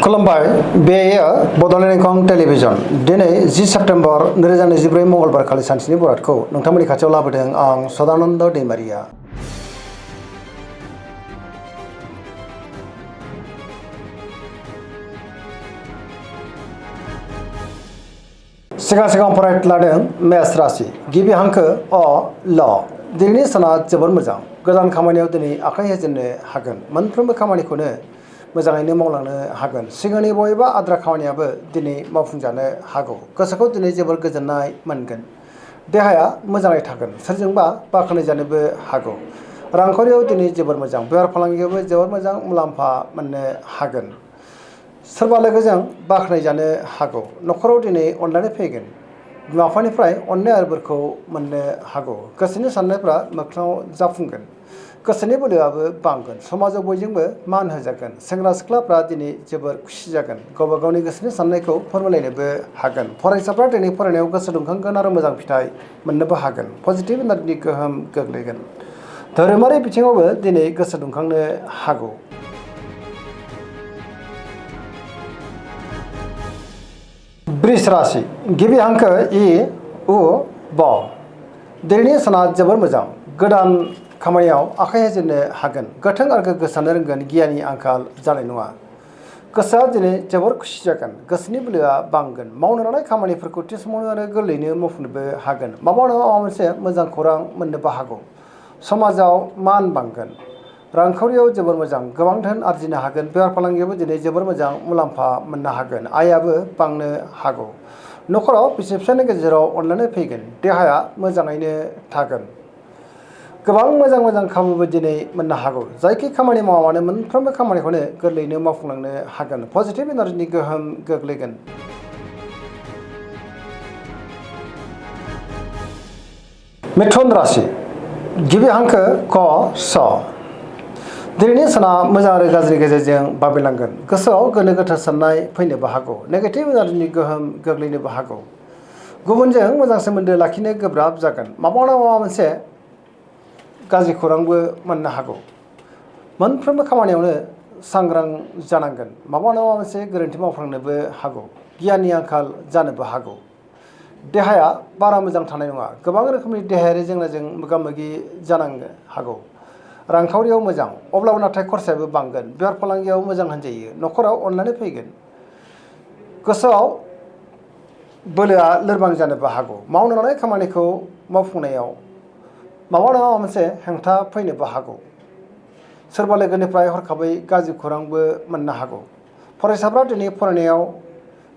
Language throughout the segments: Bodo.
खुलुमबाय बेयो बड'लेण्ड इंखं टेलिभिजन दिनै 10 सेप्तेम्बर 2024 मंगलबार खालि सानसेनि बरादखौ नोंथांमोननि खाथियाव लाबोदों आं सदानन्द दैमारिया। सिगां फरायलादों मेष राशि गिबि हांखो अ ल दिनैनि साना जोबोद मोजां। गोदान खामानियाव दिनै आखाइ होजेननो हागोन। मोनफ्रोमबो खामानिखौनो मोजाङैनो मावलांनो हागोन। सिगांनि बबेबा आद्रा खामानियाबो दिनै मावफुंजानो हागौ। गोसोखौ दिनै जोबोर गोजोननाय मोनगोन। देहाया मोजाङै थागोन। सोरजोंबा बाख्नायजानोबो हागौ। रांखावरियाव दिनै जोबोर मोजां। बेफार फालांगियावबो जोबोर मोजां मुलाम्फा मोननो हागोन। सोरबा लोगोजों बाख्नायजानो हागौ। न'खराव दिनै अनलायनाय फैगोन। बिमा बिफानिफ्राय अननाय आरो बोरखौ मोननो हागौ। गोसोनि साननायफ्रा मोगथाङाव जाफुंगोन। गोसोनि बोलोआबो बांगोन। समाजाव बयजोंबो मान होजागोन। सेंग्रा सिख्लाफ्रा दिनै जोबोर खुसि जागोन। गावबा गावनि गोसोनि साननायखौ फोरमायलायनोबो हागोन। फरायसाफ्रा दिनै फरायनायाव गोसो दुंखांगोन आरो मोजां फिथाइ मोननोबो हागोन। पजिटिभ एनार्जिनि गोहोम गोग्लैगोन। धोरोमारि बिथिङावबो दिनै गोसो दुंखांनो हागौ। वृष राशि गिबि हांखो इ उ ब दिनैनि साना जोबोर मोजां। गोदान खामानियाव आखाइ होजेननो हागोन। गोथों आरो गोग्गो साननो रोंगोन। गियाननि आंखाल जानाय नङा। गोसोआ दिनै जोबोर खुसि जागोन। गोसोनि बोलोआ बांगोन। मावनो लानाय खामानिफोरखौ थि समावनो आरो गोरलैयैनो मावफुंनोबो हागोन। माबा नङा माबा मोनसे मोजां खौरां मोननोबो हागौ। समाजाव मान बांगोन। रांखावरियाव जोबोर मोजां। गोबां धोन आरजिनो हागोन। बेफार फालांगियावबो दिनै जोबोर मोजां मुलाम्फा मोननो हागोन। आयाबो बांनो हागौ। न'खराव बिसि फिसायनि गेजेराव अनलायनाय फैगोन। देहाया मोजाङैनो थागोन। गोबां मोजां खाबुबो दिनै मोननो हागौ। जायखि खामानि मावा मानो मोनफ्रोमबो खामानिखौनो गोरलैयैनो मावफुंलांनो हागोन। पजिटिभ एनार्जिनि गोहोम गोग्लैगोन। मिथुन राशि गिबि हांखो क स दिनैनि साना मोजां आरो गाज्रि गेजेरजों बाबेलांगोन। गोसोआव गोनो गोथो साननाय फैनोबो हागौ। नेगेटिभ एनार्जिनि गोहोम गोग्लैनोबो हागौ। गुबुनजों मोजां सोमोन्दो लाखिनो गोब्राब जागोन। माबा नङा माबा मोनसे गाज्रि खौरांबो मोननो हागौ। मोनफ्रोमबो खामानियावनो सांग्रां जानांगोन। माबा नङा माबा मोनसे गोरोन्थि मावफ्लांनोबो हागौ। गियाननि आंखाल जानोबो हागौ। देहाया बारा मोजां थानाय नङा। गोबां रोखोमनि देहायारि जेंनाजों मोगा मोगि जानांनो हागौ। रांखावरियाव मोजां अब्लाबो नाथाय खरसायाबो बांगोन। बेफार फालांगियाव मोजां होनजायो। न'खराव अनलायनाय फैगोन। गोसोआव बोलोआ लोरबां जानोबो हागौ। मावनो लानाय खामानिखौ मावफुंनायाव माबा नङा माबा मोनसे हेंथा फैनोबो हागौ। सोरबा लोगोनिफ्राय हरखाबै गाज्रि खौरांबो मोननो हागौ। फरायसाफ्रा दिनै फरायनायाव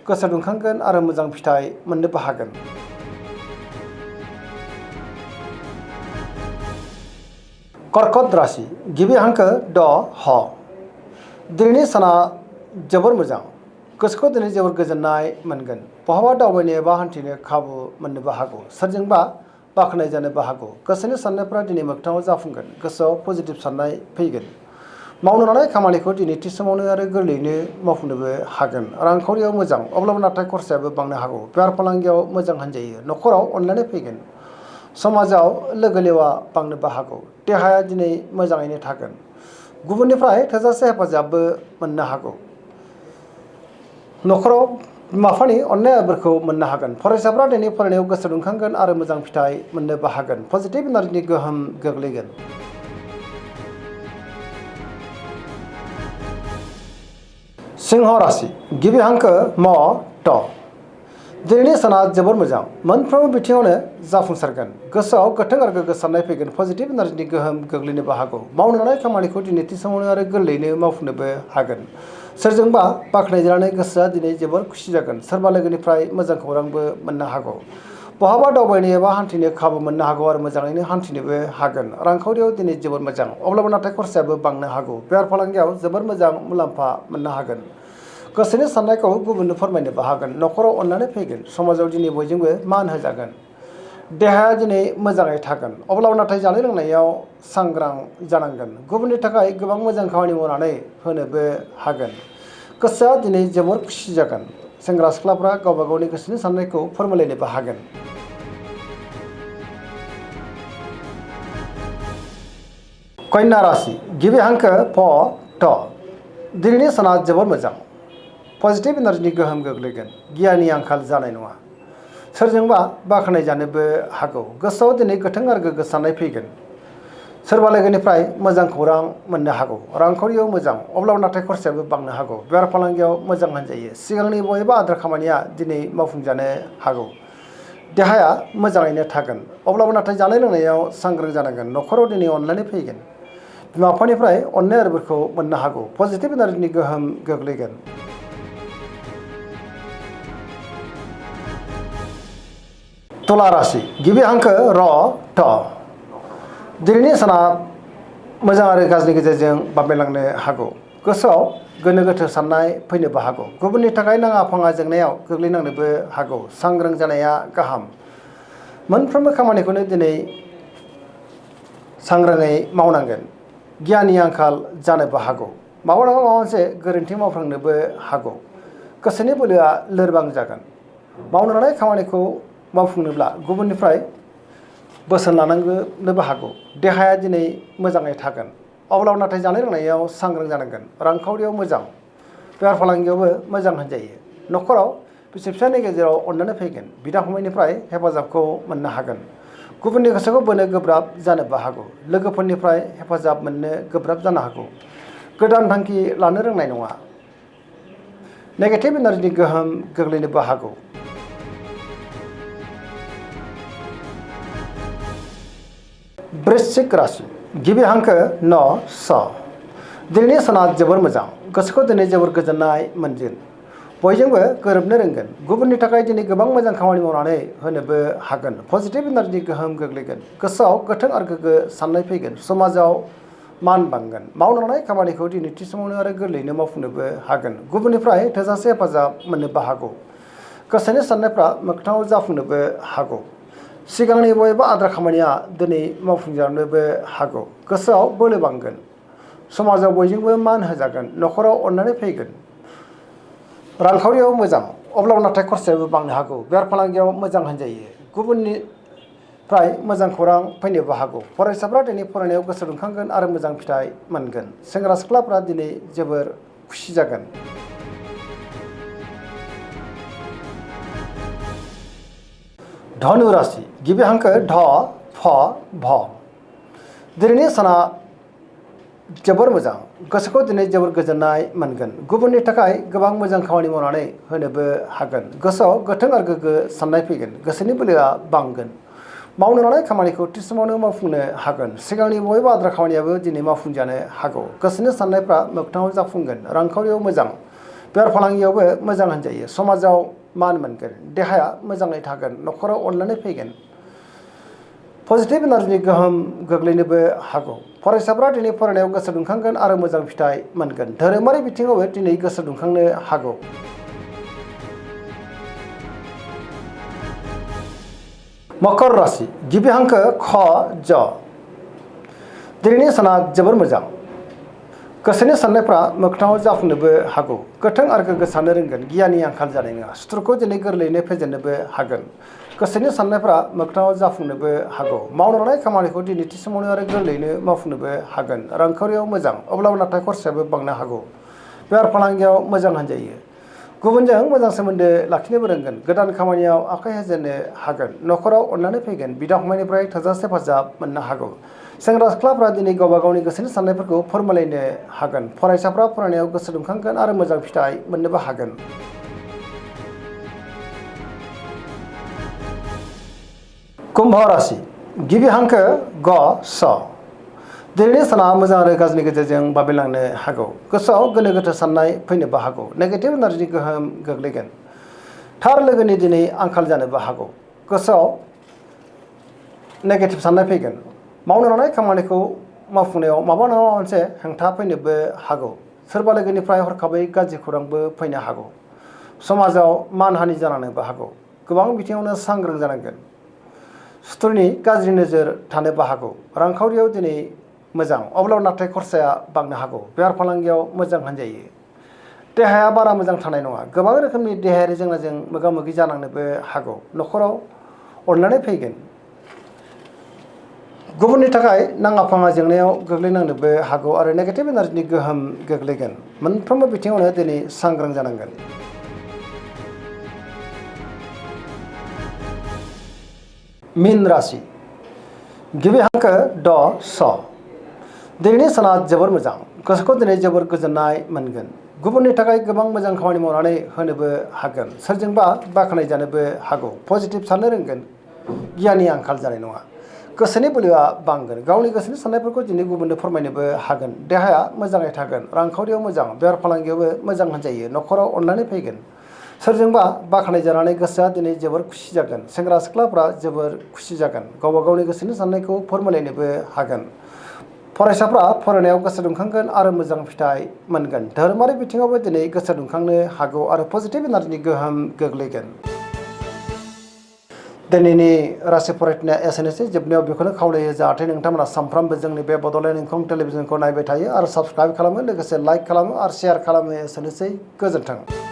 गोसो दुंखांगोन आरो मोजां फिथाइ मोननोबो हागोन। कर्कट राशि गिबि हांखो ड ह दिनैनि साना जोबोर मोजां। गोसोखौ दिनै जोबोर गोजोननाय मोनगोन। बहाबा दावबायनो एबा हान्थिनो खाबु मोननोबो हागौ। सोरजोंबा बाख्नाय जानोबो हागौ। गोसोनि साननायफ्रा दिनै मोगथाङाव जाफुंगोन। गोसोआव पजिटिभ साननाय फैगोन। मावनो लानाय खामानिखौ दिनै थि समावनो आरो गोरलैयैनो मावफुंनोबो हागोन। रांखावरियाव मोजां अब्लाबो नाथाय खरसायाबो बांनो हागौ। बेफार फालांगियाव मोजां होनजायो। न'खराव अनलायनाय फैगोन। समाजाव लोगो लेवा बांनोबो हागौ। देहाया दिनै मोजाङैनो थागोन। गुबुननिफ्राय थोजासे हेफाजाबबो मोननो हागौ। न'खराव बिमा बिफानि अननाय बोरखौ मोननो हागोन। फरायसाफ्रा दिनै फरायनायाव गोसो दुंखांगोन आरो मोजां फिथाइ मोननोबो हागोन। पजिटिभ एनार्जिनि गोहोम गोग्लैगोन। सिंह राशि गिबि हांखो म ट दिनैनि साना जोबोर मोजां। मोनफ्रोमबो बिथिङावनो जाफुंसारगोन। गोसोआव गोथों आरो गोग्गो साननाय फैगोन। पजिटिभ एनार्जिनि गोहोम गोग्लैनोबो हागौ। मावनो लानाय खामानिखौ दिनै थि समावनो आरो गोरलैयैनो मावफुंनोबो हागोन। सोरजोंबा बाख्नायजानानै गोसोआ दिनै जोबोर खुसि जागोन। सोरबा लोगोनिफ्राय मोजां खौरांबो मोननो हागौ। बहाबा दावबायनो एबा हान्थिनो खाबु मोननो हागौ आरो मोजाङैनो हान्थिनोबो हागोन। रांखावरियाव दिनै जोबोर मोजां अब्लाबो नाथाय खरसायाबो बांनो हागौ। बेफार फालांगियाव जोबोर मोजां मुलाम्फा मोननो हागोन। गोसोनि साननायखौ गुबुननो फोरमायनोबो हागोन। न'खराव अननानै फैगोन। समाजाव दिनै बयजोंबो मान होजागोन। देहाया दिनै मोजाङै थागोन अब्लाबो नाथाय जानाय लोंनायाव सांग्रां जानांगोन। गुबुननि थाखाय गोबां मोजां खामानि मावनानै होनोबो हागोन। गोसोआ दिनै जोबोर खुसि जागोन। सेंग्रा सिख्लाफ्रा गावबा गावनि गोसोनि साननायखौ फोरमायलायनोबो हागोन। कन्या राशि गिबि हांखो फ थ दिनैनि साना जोबोर मोजां। पजिटिभ एनार्जिनि गोहोम गोग्लैगोन गियाननि आंखाल जानाय नङा सोरजोंबा बाख्नाय जानोबो हागौ गोसोआव दिनै गोथों आरो गोग्गो साननाय फैगोन सोरबा लोगोनिफ्राय मोजां खौरां मोननो हागौ रांखावरियाव मोजां अब्लाबो नाथाय खरसायाबो बांनो हागौ बेफार फालांगियाव मोजां होनजायो सिगांनि बबेबा आद्रा खामानिया दिनै मावफुंजानो हागौ देहाया मोजाङैनो थागोन अब्लाबो नाथाय जानाय लोंनायाव सांग्रां जानांगोन न'खराव दिनै अनलायनाय फैगोन बिमा बिफानिफ्राय अननाय आरो बोरखौ मोननो हागौ पजिटिभ एनार्जिनि गोहोम गोग्लैगोन तुला राशि गिबि हांखो र थ दिनैनि साना मोजां आरो गाज्रिनि गेजेरजों बाबेलांनो हागौ गोसोआव गोनो गोथो साननाय फैनोबो हागौ गुबुननि थाखाय नाङा फाङा जेंनायाव गोग्लैनांनोबो हागौ सांग्रां जानाया गाहाम मोनफ्रोमबो खामानिखौनो दिनै सांग्राङै मावनांगोन गियाननि आंखाल जानोबो हागौ माबा नङा माबा मोनसे गोरोन्थि मावफ्लांनोबो हागौ गोसोनि बोलोआ लोरबां जागोन मावनो लानाय खामानिखौ मावफुंनोब्ला गुबुननिफ्राय बोसोन लानांनोबो हागौ देहाया दिनै मोजाङै थागोन अब्लाबो नाथाय जानाय लोंनायाव सांग्रां जानांगोन रांखावरियाव मोजां बेफार फालांगियावबो मोजां होनजायो न'खराव बिसि फिसायनि गेजेराव अननानै फैगोन बिदा फंबायनिफ्राय हेफाजाबखौ मोननो हागोन गुबुननि गोसोखौ बोनो गोब्राब जानोबो हागौ लोगोफोरनिफ्राय हेफाजाब मोननो गोब्राब जानो हागौ गोदान थांखि लानो रोंनाय नङा नेगेटिभ एनार्जिनि गोहोम गोग्लैनोबो हागौ वृश्चिक राशि गिबि हांखो न स दिनैनि साना जोबोर मोजां गोसोखौ दिनै जोबोर गोजोननाय मोनगोन बयजोंबो गोरोबनो रोंगोन गुबुननि थाखाय दिनै गोबां मोजां खामानि मावनानै होनोबो हागोन पजिटिभ एनार्जिनि गोहोम गोग्लैगोन गोसोआव गोथों आरो गोग्गो साननाय फैगोन समाजाव मान बांगोन मावनो लानाय खामानिखौ दिनै थि समावनो आरो गोरलैयैनो मावफुंनोबो हागोन गुबुननिफ्राय थोजासे हेफाजाब मोननोबो हागौ गोसोनि साननायफ्रा मोगथाङाव जाफुंनोबो हागौ सिगांनि बबेबा आद्रा खामानिया दिनै मावफुंजानोबो हागौ गोसोआव बोलो बांगोन समाजाव बयजोंबो मान होजागोन न'खराव अननानै फैगोन रांखावरियाव मोजां अब्लाबो नाथाय खरसायाबो बांनो हागौ बेफार फालांगियाव मोजां होनजायो गुबुननिफ्राय मोजां खौरां फैनोबो हागौ फरायसाफ्रा दिनै फरायनायाव गोसो दुंखांगोन आरो मोजां फिथाइ मोनगोन सेंग्रा सिख्लाफ्रा दिनै जोबोर खुसि जागोन धनु राशि गिबि हांखो ध फ भ दिनैनि साना जोबोर मोजां गोसोखौ दिनै जोबोर गोजोननाय मोनगोन गुबुननि थाखाय गोबां मोजां खामानि मावनानै होनोबो हागोन गोसोआव गोथों आरो गोग्गो साननाय फैगोन गोसोनि बोलोआ बांगोन मावनो लानाय खामानिखौ थि समावनो मावफुंनो हागोन सिगांनि बबेबा आद्रा खामानियाबो दिनै मावफुंजानो हागौ गोसोनि साननायफ्रा मोगथाङाव जाफुंगोन रांखावरियाव मोजां बेफार फालांगियावबो मोजां होनजायो समाजाव मान मोनगोन देहाया मोजाङै थागोन न'खराव अनलायनाय फैगोन पजिटिभ एनार्जिनि गोहोम गोग्लैनोबो हागौ फरायसाफ्रा दिनै फरायनायाव गोसो दुंखांगोन आरो मोजां फिथाइ मोनगोन धोरोमारि बिथिङावबो दिनै गोसो दुंखांनो हागौ मकर राशि गिबि हांखो ख ज दिनैनि साना जोबोर मोजां गोसोनि साननायफ्रा मोगथाङाव जाफुंनोबो हागौ गोथों आरो गोग्गो साननो रोंगोन गियाननि आंखाल जानाय नङा सुथुरखौ दिनै गोरलैयैनो फेजेननोबो हागोन गोसोनि साननायफ्रा मोगथाङाव जाफुंनोबो हागौ मावनो लानाय खामानिखौ दिनै थि समावनो आरो गोरलैयैनो मावफुंनोबो हागोन रांखावरियाव मोजां अब्लाबो नाथाय खरसायाबो बांनो हागौ बेफार फालांगियाव मोजां होनजायो गुबुनजों मोजां सोमोन्दो लाखिनोबो रोंगोन गोदान खामानियाव आखाइ होजेननो हागोन न'खराव अननानै फैगोन बिदा फंबायनिफ्राय थोजासे हेफाजाब मोननो हागौ सेंग्रा सिख्लाफ्रा दिनै गावबा गावनि गोसोनि साननायफोरखौ फोरमायलायनो हागोन फरायसाफ्रा फरायनायाव गोसो दुंखांगोन आरो मोजां फिथाइ मोननोबो हागोन कुम्भ राशि गिबि हांखो ग स दिनैनि साना मोजां आरो गाज्रिनि गेजेरजों बाबेलांनो हागौ गोसोआव गोनो गोथो साननाय फैनोबो हागौ नेगेटिभ एनार्जिनि गोहोम गोग्लैगोन थार लोगोनि दिनै आंखाल जानोबो हागौ गोसोआव नेगेटिभ साननाय फैगोन मावनो लानाय खामानिखौ मावफुंनायाव माबा नङा माबा मोनसे हेंथा फैनोबो हागौ सोरबा लोगोनिफ्राय हरखाबै गाज्रि खौरांबो फैनो हागौ समाजाव मानहानि जानांनोबो हागौ गोबां बिथिङावनो सांग्रां जानांगोन सुथुरनि गाज्रि नोजोर थानोबो हागौ रांखावरियाव दिनै मोजां अब्लाबो नाथाय खरसाया बांनो हागौ बेफार फालांगियाव मोजां होनजायो देहाया बारा मोजां थानाय नङा गोबां रोखोमनि देहायारि जेंनाजों मोगा मोगि जानांनोबो हागौ न'खराव अनलायनाय फैगोन गुबुननि थाखाय नाङा फाङा जेंनायाव गोग्लैनांनोबो हागौ आरो नेगेटिभ एनार्जिनि गोहोम गोग्लैगोन। मोनफ्रोमबो बिथिङावनो दिनै सांग्रां जानांगोन। मीन राशि गिबि हांखो ड स। दिनैनि साना जोबोर मोजां। गोसोखौ दिनै जोबोर गोजोननाय मोनगोन। गुबुननि थाखाय गोबां मोजां खामानि मावनानै होनोबो हागोन। सोरजोंबा बाख्नाय जानोबो हागौ। पजिटिभ साननो रोंगोन। गियाननि आंखाल जानाय नङा। गोसोनि बोलोआ बांगोन। गावनि गोसोनि साननायफोरखौ दिनै गुबुननो फोरमायनोबो हागोन। देहाया मोजाङै थागोन। रांखावरियाव मोजां। बेफार फालांगियावबो मोजां होनजायो। न'खराव अननानै फैगोन। सोरजोंबा बाख्नाय जानानै गोसोआ दिनै जोबोर खुसि जागोन। सेंग्रा सिख्लाफ्रा जोबोर खुसि जागोन। गावबा गावनि गोसोनि साननायखौ फोरमायलायनोबो हागोन। फरायसाफ्रा फरायनायाव गोसो दुंखांगोन आरो मोजां फिथाइ मोनगोन। धोरोमारि बिथिङावबो दिनै गोसो दुंखांनो हागौ आरो पजिटिभ एनार्जिनि गोहोम गोग्लैगोन। दिनैनि राशि फरायथिनाया एसेनोसै। जोबनायाव बेखौनो खावलायो जाहाथे नोंथांमोना सानफ्रामबो जोंनि बे बड'लेण्ड इंखं टेलिभिजनखौ नायबाय थायो आरो साबस्क्राइब खालामो, लोगोसे लाइक खालामो आरो शेयार खालामो। एसेनोसै। गोजोन्थों।